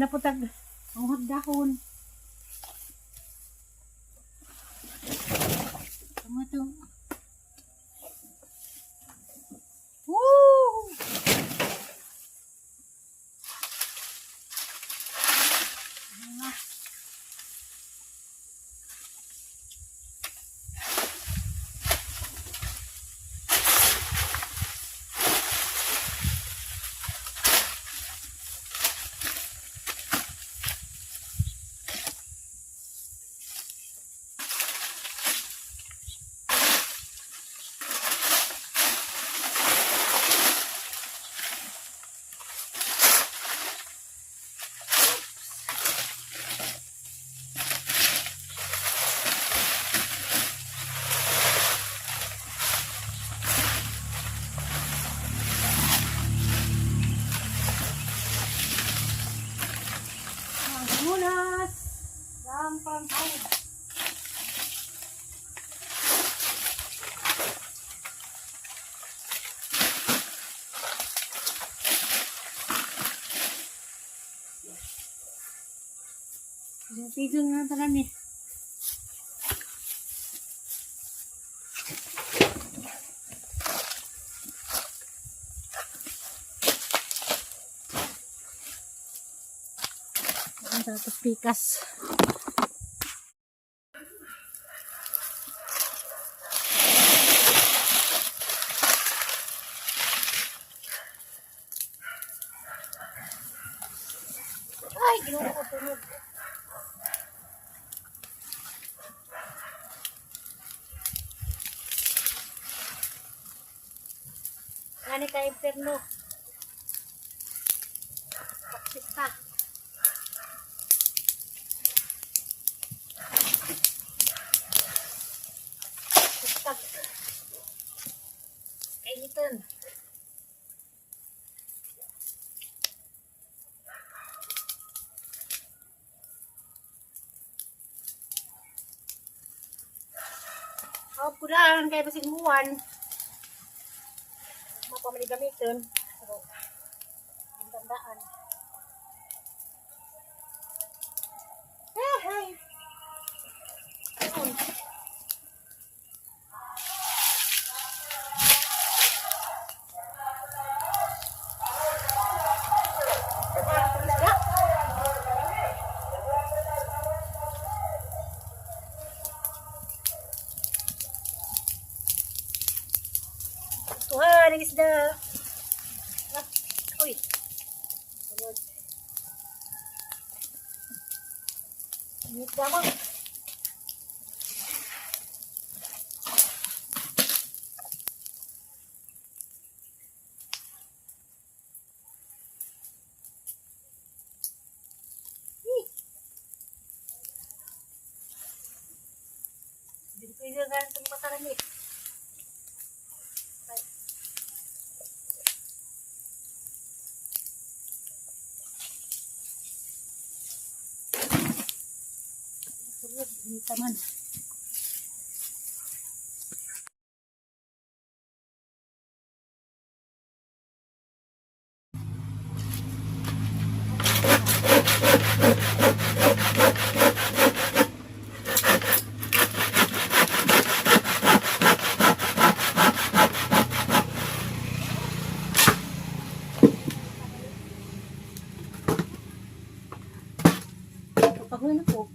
Na po tag ang dahon. Tama to. Woo! Ano na? Ang munas! Dampang ay. Tigil nga tanan ni. Ang tapos pikas. Ay, ginawa ko tunog. Gani ka imperno. Taksista. Taksista. Kainitan. Oh, kulaan kay basig muwan. Mapamali gamiton. Pero ang tandaan. Ah, hay. Ayun. Isda. Tuhan, ang isda. Ah, uy. Sunod. Init mo. Hindi ko yung ganitong makarami. Sunod, init man. Pagod na po.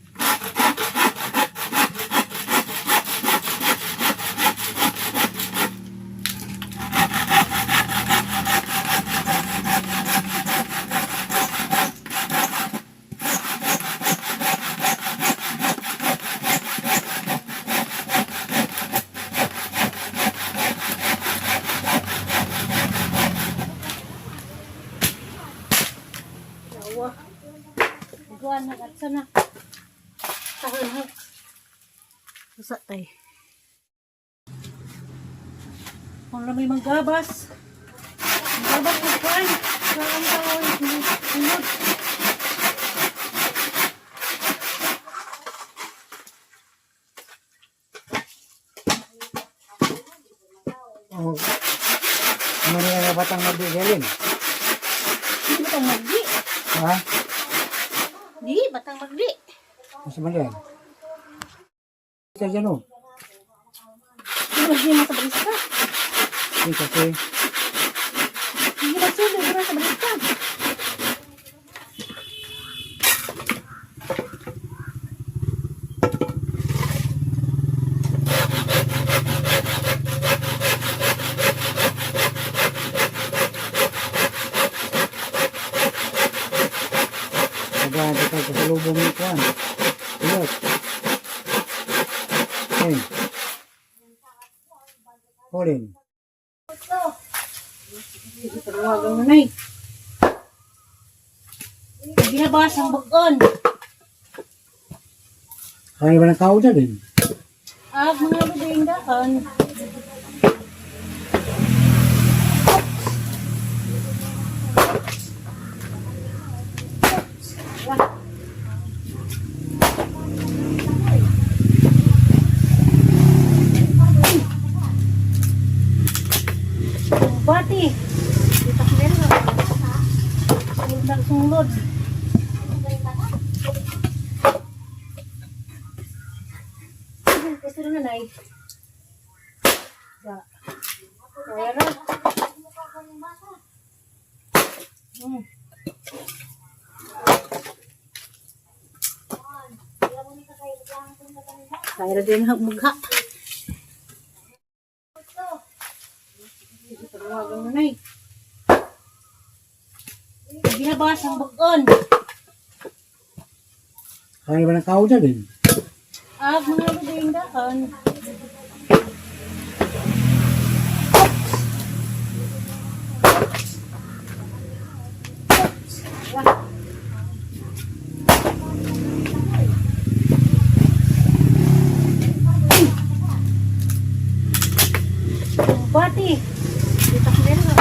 Yawa. Buwan na at sana. Tahan. Usa tay. Kung na may manggabas. Manggabas ko kuan. Saan taon? Sunod. Oh, ano niya nga batang mabigalin? Hindi ba tayong magdi? Ha? Di, batang magdi. Masa man yan? Sa dyan o. Hindi mo sa barista. Hindi kasi. Hindi ba sulo sa barista? Naghahanap ka sa lubong ng kuwan. Ilot. Hey. Colin. Tawagan mo na eh. Ginabas ang bagon. Kaya ba ng tao dyan eh? Ah, mga lubing daan. Bati. Kita ko meron. Sunod sunod. Gusto na nanay. Ya. Pera. Kaya din ang mugha. Tawagan mo na eh. Ginabas ang bagon. Kaya ba ng tao dyan eh? Ah, mga lubing daan. Bati. Kita ko meron.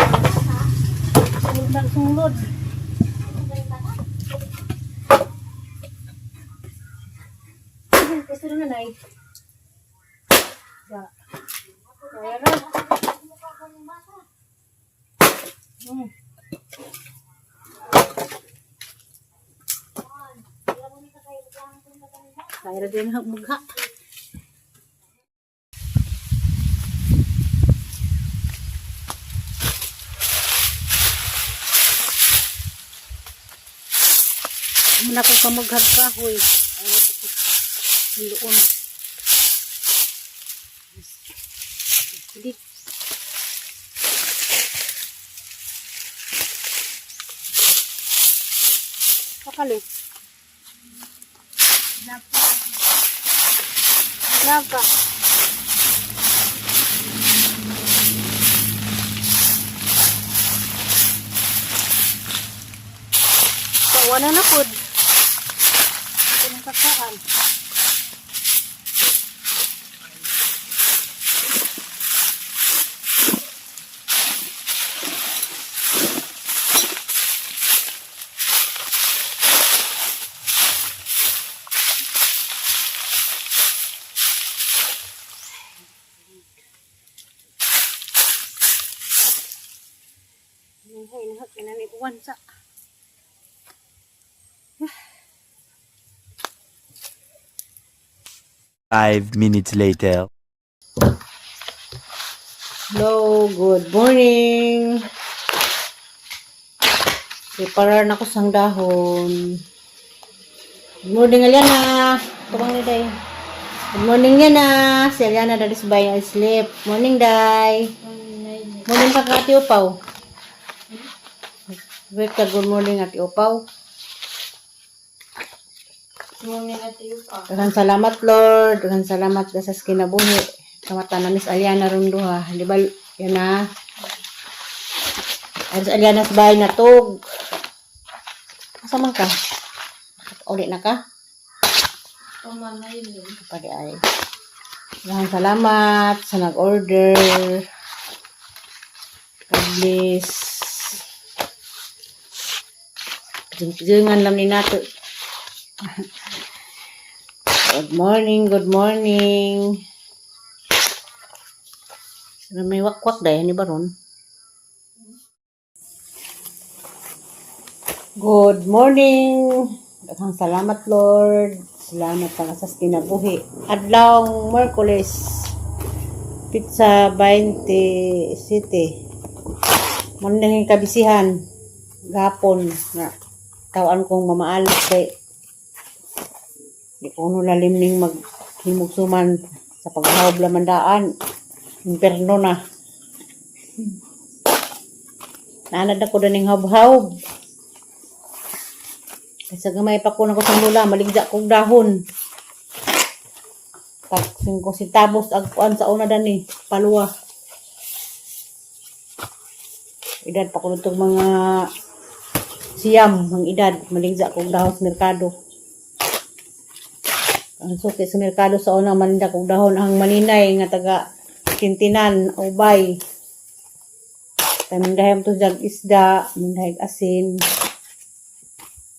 Sunod sunod. Gusto na nanay. Ya. Pera. Kaya din ang mugha. Muna ko kamughag kahoy. Ay, Luon. Kulit. Pakali. Napa. Kawanan na pod. Ito ng kakaan. Hay, nahak na ni uwan sa. 5 minutes later. Hello, good morning. Preparar na ko sang dahon. Good morning, Aliana. Tumang ni Day. Good morning, Yana. Si Aliana that is by asleep. Morning, Day. Morning pa ka, Ate Upaw. Wait ka, good morning, Ate Upaw. Daghang salamat, Lord. Daghang salamat ka sa kinabuhi. Kamata na Miss Aliana ron duha. Di ba, yan na. Ay, Aliana sa bahay na tug. Asa man ka? Uli na ka? Pwede ay. Daghang salamat sa nag-order. God bless. Pigingan lang ni nato. Good morning, good morning. Ano, may wakwak dahil ni Baron. Good morning. Daghang salamat, Lord. Salamat sa asas kinabuhi. Adlaw Merkules. Pizza 20 City. Mo nang kabisihan gapon nga tawaan kong mamaalos kay di ko no lalim ning maghimugsuman sa paghawb lamandaan. Imperno na. Naanad ako daning hawb-hawb. Kaysa gamay pa ko na ko sa lula, maligja kong dahon. Tag 5 centavos ag kuan sa una dani, paluwa. Edad pa ko nitong mga siyam, ang edad, maligja kong dahon sa merkado. Ang suki sa merkado sa una, maninda kong dahon ang maninay nga taga Tintinan, Ubay. Kay mindahim to jag isda, mindahig asin.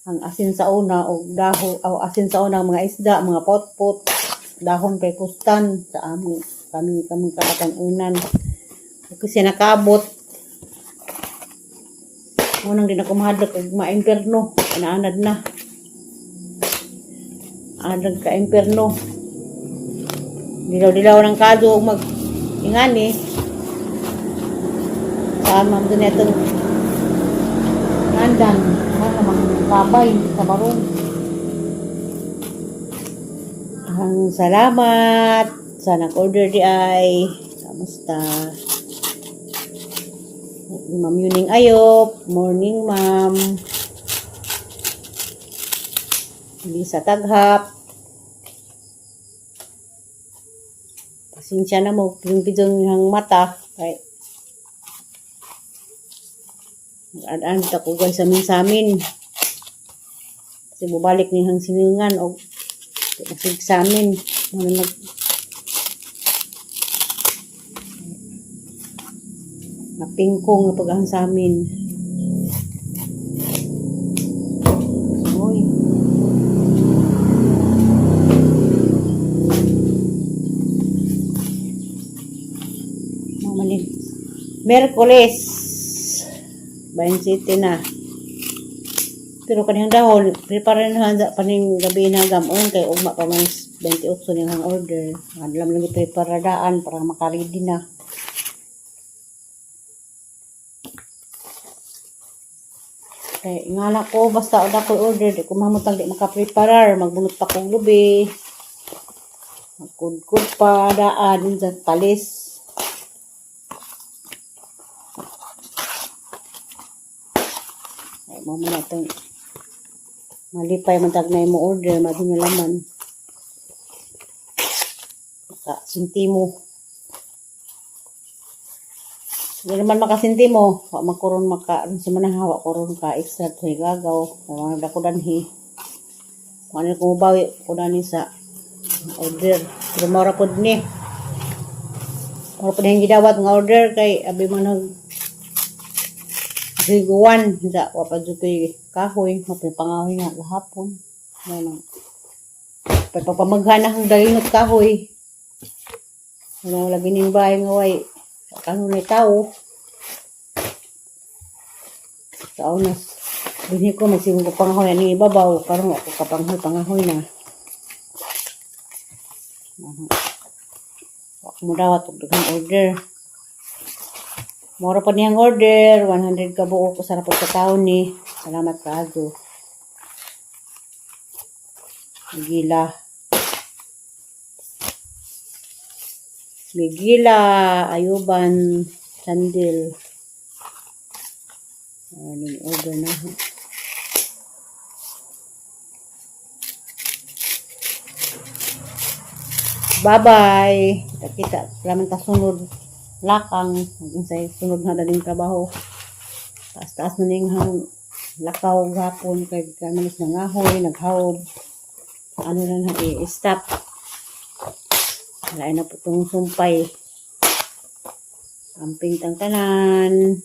Ang asin sa una og daho o asin sa una ang mga isda, mga potpot, dahon kay kustan sa among kami kami kabatan-unan. Kasi nakaabot. Unang din ako mahadlok og maimperno, inaanad na. Anad ka imperno. Dilaw-dilaw ng kado og mag ingani. Saan man doon itong andan, ano mang babay sa barong. Ang salamat sa nag-order di ay. Kamusta? Ma'am Yuning Ayop. Morning, ma'am. Lisa Taghap. Pasensya na mo, yung bidong ng mata. Kay, ad-an ta ko guys sa min. Kasi bubalik ni hang siningan og nasig sa amin. Ano nag napingkong na pag sa amin. Uy. Mamalig. Merkules. Bayan City na. Pero kaniyang dahon, prepare na handa paning gabi na gamon kay ugma pa man 28 niyang order. Alam lang prepare daan para makaready na. Kay ngala ko basta oda ko order di ko mamutang di makapreparar, magbunot pa kog lubi. Magkudkod pa daan sa talis. Ay mo man itong malipay man tag na mo order, madunalaman. Maka sintimo. Hindi naman makasintimo. Wa man maka aron sa manahawa koron ka extra sa gagaw. Wa man ko danhi. Kung ano ko bawi ko danhi sa order. Pero mora pod ni. Mora pod yung gidawat nga order kay abi man nag higuan sa wa pa jud koy kahoy, mapay pangahoy nga gahapon. Mao nang pagpapamaghan ang dalingot kahoy. Ano lagi ning bahay nga way kanunay tao. Sa unas, dinhi ko magsimong ko pangahoy ani ibabaw karon ako kapanghoy pangahoy na. Ano? Wa ko modawat og daghang order. Mora pa niyang order, 100 ka buok usa ra pud ka taon ni. Salamat kaayo. Migila. Migila, Ayuban, Sandil. Ano order na. Bye-bye. Kita-kita. Salamat ta sunod. Lakang. Unsay sunod na daling trabaho. Taas-taas na ning hang lakaw gapon kay kamanis nangahoy, naghaob. Ano na na i-stop. Wala na po itong sumpay. Amping tang tanan.